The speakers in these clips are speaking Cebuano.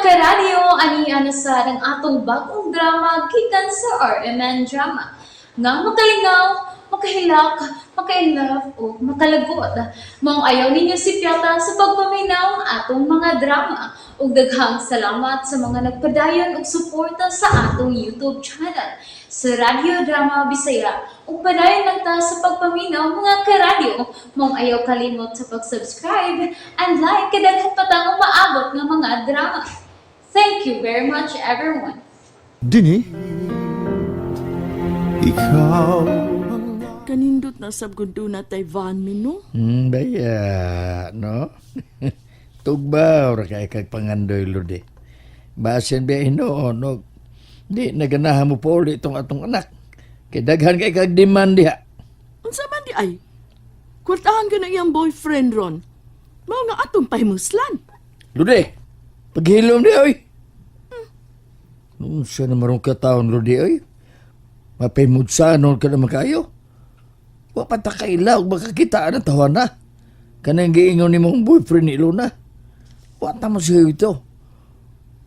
Karadyo, ani na sad ang atong bagong drama gikan sa RMN Drama. Nga makalingaw, makahilak, maka-inlove o makalagot. Maong ayaw ninyo sipyata sa pagpaminaw ang atong mga drama. Ug daghang salamat sa mga nagpadayon og suporta sa atong YouTube channel sa Radyo Drama Bisaya. Ug padayon lang ta sa pagpaminaw, mga karadyo. Maong ayaw kalimot sa pag-subscribe and like kay daghan pa tang umaabot nga mga drama. Thank you very much, everyone. Dini, Ikaw Kanindot na sab kung doon na Taiwan mi, no? Baya, no? Tugba, ora kay kag pangandoy lodi. Basin ba hinuon, no? Di naganahan mo po ulit itong atong anak. Kay daghan kay kag demand diha. Unsa man di ay? Kwartahan ka na iyang boyfriend ron. Mao nga atong pahimuslan. Lodi, paghilom di oy. Unsa na marong kataon, lodi oy? Mapahimudsanon ka naman kayo. Wa pa ta kaila og makakita ang tawa na. Kanang giingon ni mong boyfriend ni Luna. Wa ta mo siya ito.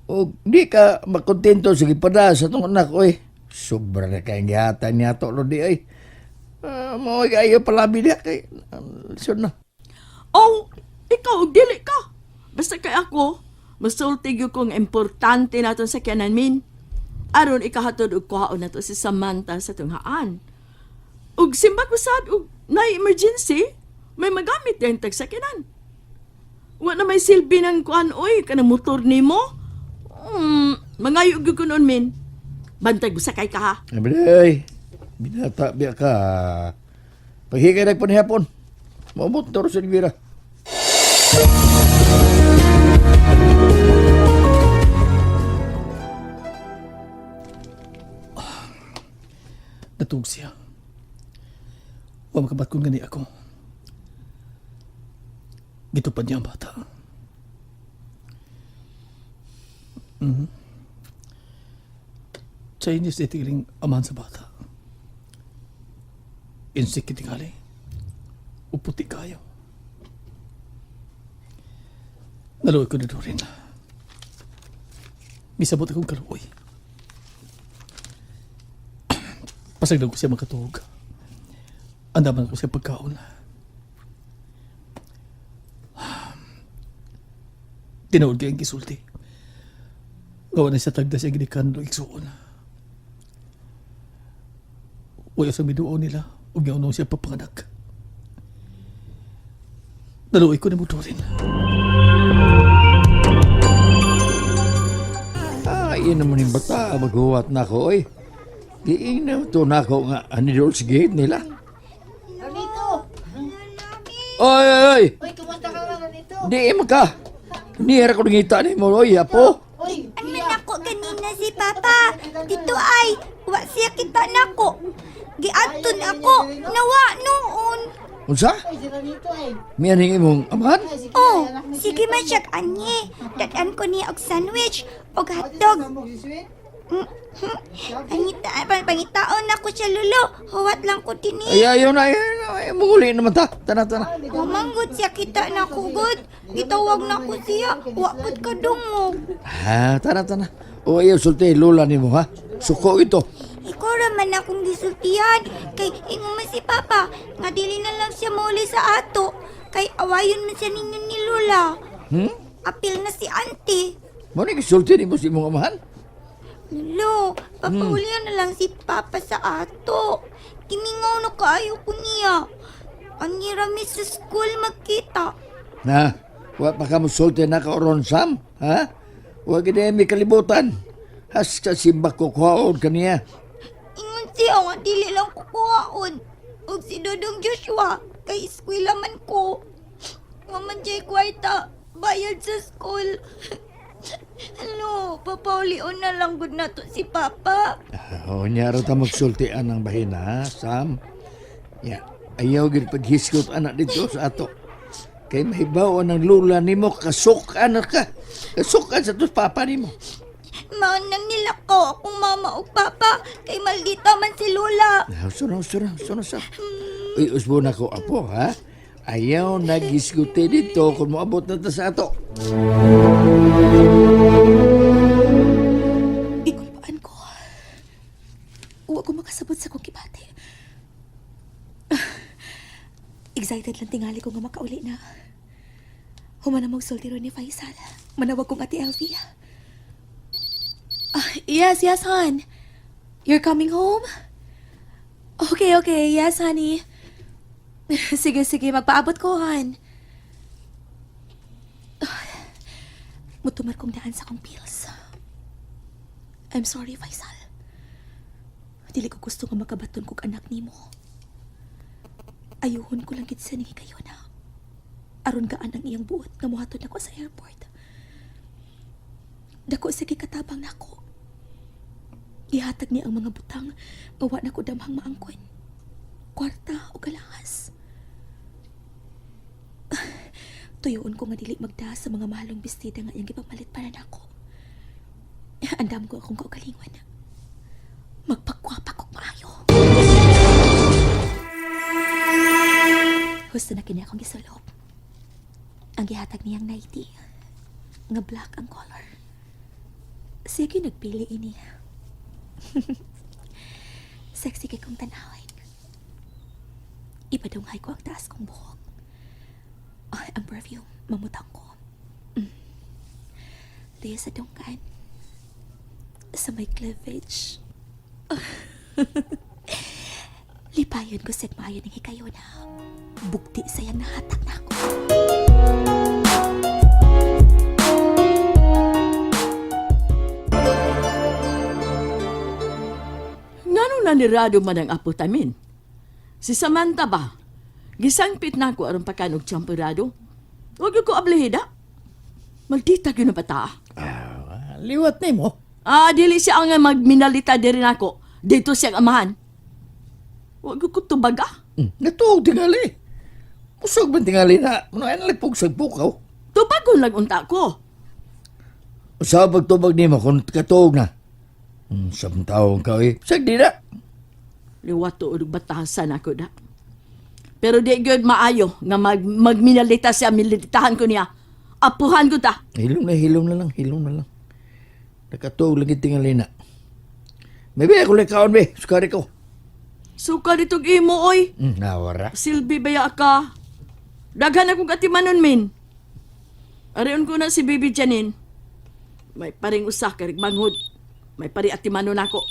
O di ka makontento sa gipada sa tong anak oy. Sobra na kay gihatan niya to, lodi oy. Mo ayo palabi diha kay lisod na. Oh, ikaw og dili ka. Basta kay ako, masulti gyud kong importante naton sa kanan min. Aron ikahatod og kuhaon nato si Samantha sa tunghaan. Ug simba ko sad og nay emergency, may magamit din tag sakyanan. Wa na may silbi ng kuan oy kanang motor nimo. Mangayo gyud ko noon min. Bantay busakay ka ha. Abi, binata biya ka. Paghigay nagpanihapon. Maumot na sa Rivera. Natug siya. Wa makabatkon gani ako. Gitupad niya ang bata. Chinese itigiling amahan sa bata. Insik kitingali. Uputi kayo. Naluoy ko na rin. Misabot akong kaluoy. Pasagdan ko siya makatuog. Andaman ko siya pagkaon. Tinuod kay ang gisulti. Gawa na siya tagda siya ginikan do igsuon. Wala sa miduo nila ug giunong siya papanganak. Naluoy ko ni Motorin. Ay, yun naman yung bata. Maghuwat na ako, oy. Diing na ito na ako nga. Ano doon sa gate nila? Ranito! Oy, oy, oy! Uy, kumusta ka na, Ranito? Di mo ka. Nihira ko nangita ni mo, oy, apo. Uy, Ano man ako ganina si Papa? Dito ay, wa siya kita nako. Giadton ako, nawa noon. Unsa? Uy, si Ranito eh. Miyaning imong amahan? Ay, sige, Oh, anak ni sige Sweet, man eh. siya anyi. Dad-an ko niya og sandwich og Ay, hotdog. di sa si Sweet? Pangita, pangitaon nako siya lulo. Huwat lang ko Ay, dinhi. ayaw na, ayaw na. Ay, munguli naman ta. Tana, tana. Mamanggod siya kita nako gud. Gitawag nako siya. Wa pud kadungog. Ha, tana, tana. O, ayaw, sulti, lola ni mo, ha? Suko ito. Ikaw ra man akong gisultihan kay ingon man si Papa nga dili na lang siya mauli sa ato kay awayon man siya ninyo ni Lola. Apil na si auntie. Mo ni gisulti ni mo sa imong amahan? Lolo, papaulian na lang si Papa sa ato. Kimingaw na kaayo ko niya. Ang rami sa school magkita. Na, wa pa ka musulti na ka oron, Sam, ha? Wa gid mi kalibutan. Hasta simba ko kuhaon kaniya. Ingon siya nga dili lang kukuhaon. Og si Dodong Joshua, kay eskwela man ko. Nga man jay kwarta, bayad sa school. Ano, papaulion na lang gud nato si Papa. Oh, nya ra ta magsultian ang bahina, ha, Sam. Ya, ayaw gid paghisgot anak dito sa ato. Kay mahibaw ang lula nimo kasukan na ka. Kasukan sa tos papa nimo. Maunang nilakaw akong mama ug papa, kay maldita man si Lola. Ah, Suna, suna, suna, sa. Uy, usbo na ko, apo, ha? Ayaw nagisguti dito kung moabot na ta sa ato. nga makauli na. Human na magsulti ron ni Faisal. Manawag kong Ate Elvie. Ah, yes, yes, hon. You're coming home? Okay, okay. Yes, honey. Sige, sige. Magpaabot ko, hon. Ah, mutumar kong daan sa kong pills. I'm sorry, Faisal. Dili ko gusto nga makabaton kog anak nimo. Ayuhon ko lang gid sa ningi kayo na. Aron gaan ang iyang buot nga mohatod nako sa airport. Dako sige katabang nako. Gihatag niya ang mga butang nga wa nako damhang maangkon. Kwarta o kalahas. Tuyoon ko nga dili magda sa mga mahalong bestida nga iyang gipamalit para nako. Andam ko akong kaugalingon. Magpagkwapa kog maayo. Husto na kini akong gisulop. Ang gihatag niyang nightie. Nga black ang color. Sige, nagpili ini. Sexy kay kong tanawin. Ipadunghay ko ang taas kong buhok. Ay, ang perfume, mamutang ko. Tuyo sa dunggan. Sa may cleavage. Lipayon ko sa maayo ng hikayo na bukti sayang nahatak na ako. Nganong nanirado man ang apo tamin? Si Samantha ba? Gisangpit na ako aron pakanog champurado. Huwag ko ablehida. Maldita gyud ang bata. Ah, liwat nimo. Ah, dili siya ang magminalita diri nako. Dito siya ang amahan. Huwag ko tubag ah. Natuog tingali. Usog man tingali na. Ano ay nalipog sa bukaw. Tubagon lang unta ko. Sa pagtubag nimo kung katuog na. Samtawong ka eh. Sag di na. Liwat to og batasan ako da. Pero di gyud maayo nga magminalita siya, militahan ko niya. Apuhan ko ta. Hilom na, hilom na lang, hilom na lang. Nakatuog lagi tingali na. Maybe ako lang kaon be. Sukari ko. Suka ditog imo oy. Nawara. Silbi baya ka. Daghan akong katimanon min. Arion ko na si Baby Janine. May paring usa karig manghod. May pari atimanon ako.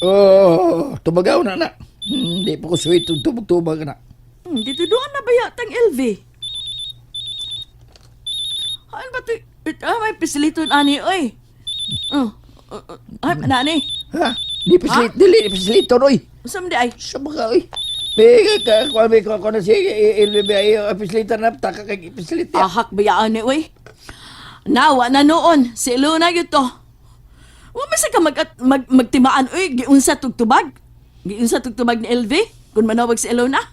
Oh, tubagaw na na. Di pa ko sweet tubag-tubag na. Dito doon na baya tang LV. Ano ba to? Ah, may pisliton ani oy. Oh, oh, oh, ay, nani. Ha? Di pislit, dili, pislito oy. Usam di ay. Sa mga oy. May ka ka may ko na sige ilbi ay pislitan na taka kay pislit ya. Ahak baya ani oy. Nawa na noon si Luna gyud to. Wa man sa ka magtimaan oy giunsa tugtubag. Giunsa tugtubag ni LV kun manawag si Elona.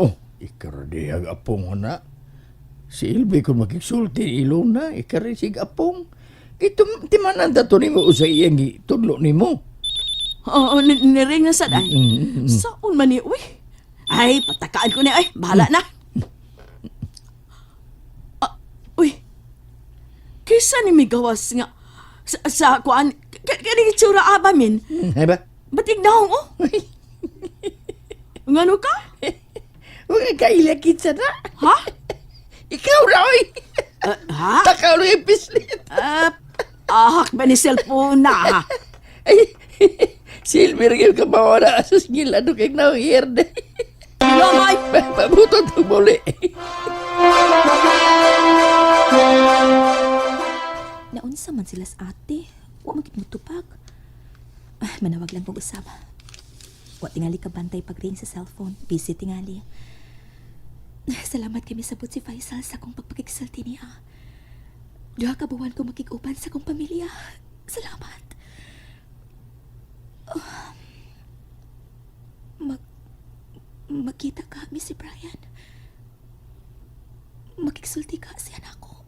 Oh, ikaradi ang apong na. Si Ilbi kung makigsulti ilong na, ikari sig apong. Ito, timanan ta to nimo sa iyang tudlo nimo. Oo, niring na sad ay. Saon man ni uy. Ay, patakaan ko ni ay. Bahala na. Ah, uy. Kaysa ni migawas nga sa kuan kani itsura aba min. Ay ba? Ba't ignaong oh? Ngano ka? Huwag ka kailakit sa na. Ha? Ikaw na, oy. Ah, ha? Takaw lang yung pislit. Ah, ahak ba ni cellphone na? Ha? Ay, silver yung kamawala sa singil. Ano kay na herde. Lamay! Pabuto itong muli. Naunsa man sila sa ate. Wa man gid motubag. Ah, manawag lang kog usab. Wa tingali ka bantay pagring sa cellphone. Busy tingali. Salamat kay misabot si Faisal sa akong pagpakigsulti niya. Duha ka buwan ko makig-uban sa akong pamilya. Salamat. Oh. Mag magkita ka, Mr. Brian. Makigsulti ka siya nako.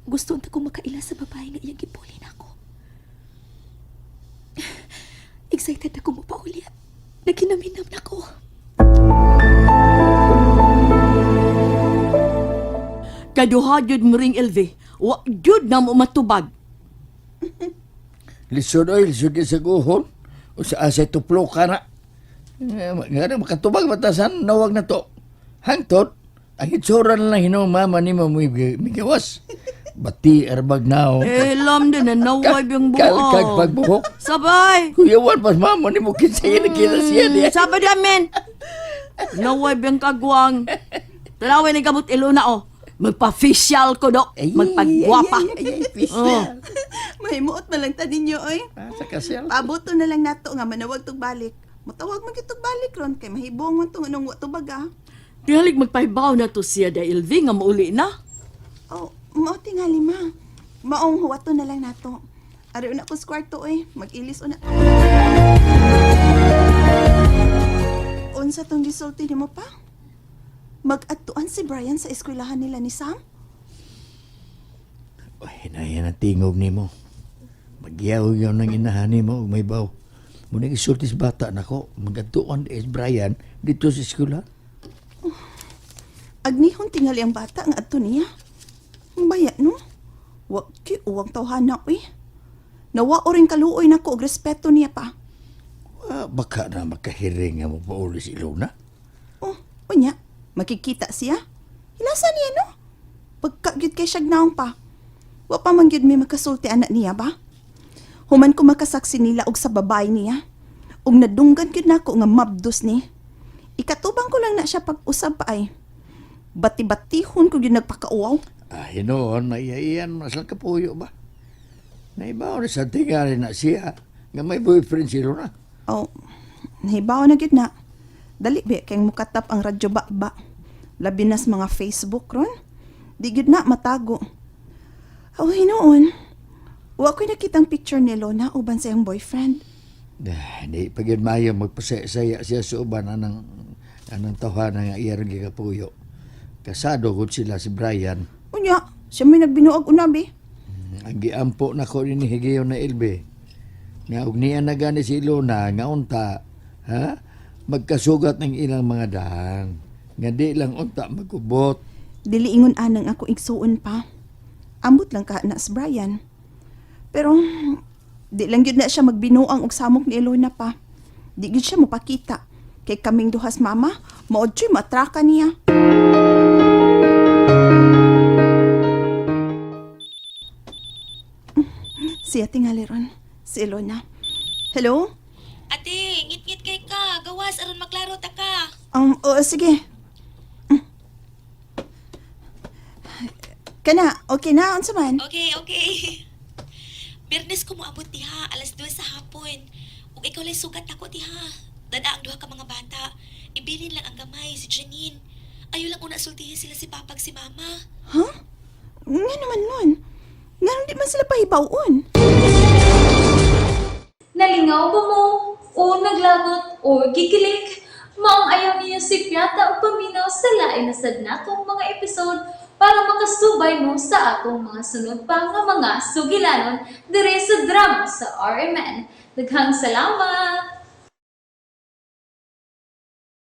Gusto unta ko makaila sa babae nga iyang gipuli nako. Excited ako mopauli. Naginaminam na ko. Kaduha gyud mo ring LV. Wa gyud na mo matubag. Lisod, oy. Lisod yung sa guhon. O sa asay tuplo ka na. Eh, nga na, makatubag batasan, nawag na to. Hangtod, ang itsura na lang hinong mama ni mo migawas. Bati, arbag nao. Eh, lam din na naway biyang Kalkag buo. pagbuhok. Sabay! Kuyawan pas mama ni mo kinsa yan nakita siya niya. Sabay damin! Naway biyang kagwang. Tanawin ni gamot Ilona oh. Magpa-facial ko do. Magpagwapa. Ay, ay, ay, Oh. Mahimuot na lang ta ninyo oy. Ah, sa kasel. Pabuto na lang nato nga manawag tug balik. Mutawag man gyud tug balik ron kay mahibong man tong anong wa tubag ah. Tingalig magpahibaw na to siya da Ilvi nga mauli na. Oh, mao tingali ma. Maong huwato na lang nato. Ari una ko sa kwarto oy, mag-ilis una. Unsa tong gisulti nimo pa? Mag-adtuan si Brian sa eskwelahan nila ni Sam? Ay, hinayan ang tingog nimo. Magyaw-yaw ng inahan nimo ug may baw. Muna isulti sa bata nako, magadtuan is Brian dito sa eskwela. Agnihon tingali ang bata nga adto niya. Ang Baya no. Wa ki uwang tawhana oy. Nawa rin kaluoy nako og respeto niya pa. Ah, baka na makahiring nga mo pauli si Ilona. Oh, unya, makikita siya. Hilasa niya no. Pagka gyud kay siya naong pa. Wa pa man gyud may makasulti anak niya ba? Human ko makasaksi nila og sa babae niya. Ug nadunggan gyud nako nga mabdos ni. Ikatubang ko lang na siya pag-usab pa ay. Bati-batihon ko gyud nagpakauaw. Ah, hinoon, maiyan, mas lang kapuyo ba? Naibaw na sa tingali na siya nga may boyfriend si Ilona. Oh, nahibaw na gyud na. Dali be kay mukatap ang radyo ba ba. Labi nas mga Facebook ron. Di gyud na matago. Oh, hinuon. Wa ko'y nakitang picture ni Lona uban sa iyang boyfriend. Ah, di pa gyud maayo magpasaya siya sa uban anang anang tawhana nga iya rin gikapuyo. Kasado gud sila si Brian. Unya, siya may nagbinuag unabi. Ang giampo nako ni Higayon na Ilbe. Nga og niya na gani si Ilona nga unta, ha? Magkasugat ng ilang mga dahang. Nga di lang unta magubot. Dili ingon anang ako igsuon pa. Ambot lang ka na si Brian. Pero di lang gyud na siya magbinuang og samok ni Elona pa. Di gyud siya mopakita. Kay kaming duhas mama, maod siya matraka niya. Siya tingali ron, si Elona. Hello? Ate, ngit-ngit kay ka. Gawas aron maklaro ta ka. Oo, sige. Kana, okay na, unsa man? Okay, okay. Biyernes ko moabot diha, alas 2 sa hapon. Ug ikaw lay sugat ako diha. Dada ang duha ka mga bata. Ibilin lang ang gamay si Janine. Ayo lang una sultihin sila si papag si mama. Huh? Nga naman nun. Nga di man sila pahibawon. Nalingaw ba mo? O naglagot o gikilig? Maong ayaw niyo si Piata o paminaw sa lain na sad natong mga episode para makasubay mo sa atong mga sunod pa nga mga sugilanon dire sa drama sa RMN. Daghang salamat!